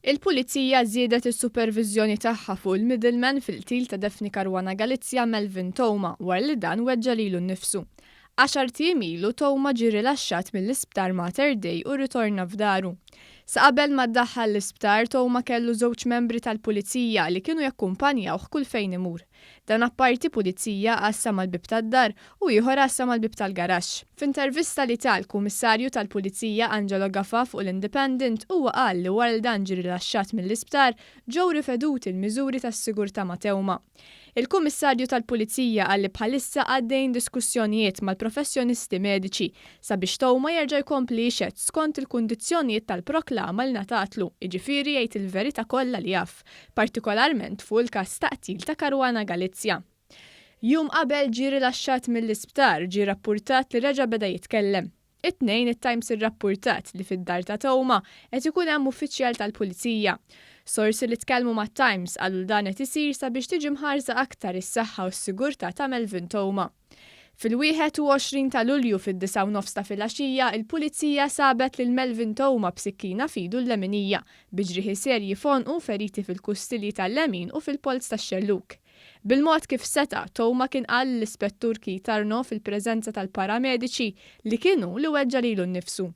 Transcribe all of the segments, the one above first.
Il-Pulizija żiedet is-superviżjoni tagħha fuq il-middleman fil-qtil ta' Daphne Caruana Galizia Melvin Theuma wara li dan weġġa' lilu nnifsu. Għaxart ijiem ilu Theuma ġie rilaxxat mill-Isptar Mater Dei u rritorna f'daru. Sa qabel ma ddaħħal l-isptar Theuma kellu żewġ membri tal-Pulizija li kienu jakkumpanjawh kull fejn imur. Dan apparti pulizija għassa mal-bieb tad-dar u ieħor għassa mal-bieb tal-garaxx. F'intervista li ta l-Kummissarju tal-Pulizija Angelo Gafà fuq l-Independent huwa qal li wara li dan ġie rilaxxat mill-isptar ġew riveduti l-miżuri tas-sigurtà ma' Theuma. Il-Kummissarju tal-Pulizija qal li bħalissa għaddejjin diskussjonijiet mal-professjonisti mediċi sabiex Theuma jerġa' jkompli jixhed skont il-kundizzjonijiet tal-proklama li ngħatatlu, jiġifieri jgħid il-verità kollha li jaf. Partikolarment fuq il-każ ta' qtil ta' Caruana Galizia. Jum qabel ġie rilaxxat mill-isptar, ġie rappurtat li reġa' beda jitkellem. It-Tnejn it-Times irrappurtat li fid-dar ta' Theuma qed ikun hemm uffiċjal tal-Pulizija. Sorsi li tkellmu mat-Times qalu li dan qed isir sabiex tiġi mħarsa aktar is-saħħa u s-sigurtà ta' Melvin Theuma. Fil-21 ta' Lulju fid-disgħa u nofs ta' filgħaxija, il-Pulizija sabet lil Melvin Theuma b'sikkina f'idu l-leminija, bi ġrieħi serji f'għonqu, feriti fil-kustilji tal-lemin u fil-polz tax-xellug. Bil-mod kif seta', Theuma kien qal lill-Ispettur Keith Arnaud fil-preżenza tal-paramediċi li kien hu li weġġa' lilu nnifsu.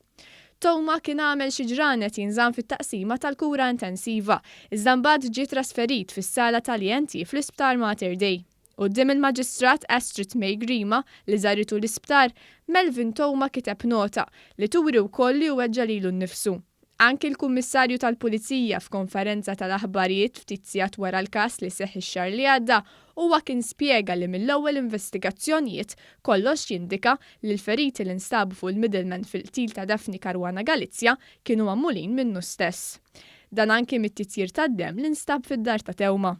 Theuma kien għamel xi ġranet jinżamm fit-taqsima tal-kura intensiva, iżda mbagħad ġie trasferit fis-sala tal-ENT fl-Isptar Mater Dei. Quddiem il-Maġistrat Astrid May Grima, li żaritu l-isptar, Melvin Theuma kiteb nota li turi wkoll li hu weġġa' lilu nnifsu. Anki l-Kummissarju tal-Pulizija f'konferenza tal-aħbarijiet ftit sigħat wara l-każ li seħħ ix-xahar li għadda, huwa kien spjega li mill-ewwel investigazzjonijiet kollox jindika li l-feriti li nstabu fuq il-middleman fil-qtil ta' Daphne Caruana Galizia kienu magħmulin minnu stess. Dan anki mit-titjir tad-demm li nstab fid-dar ta' Theuma.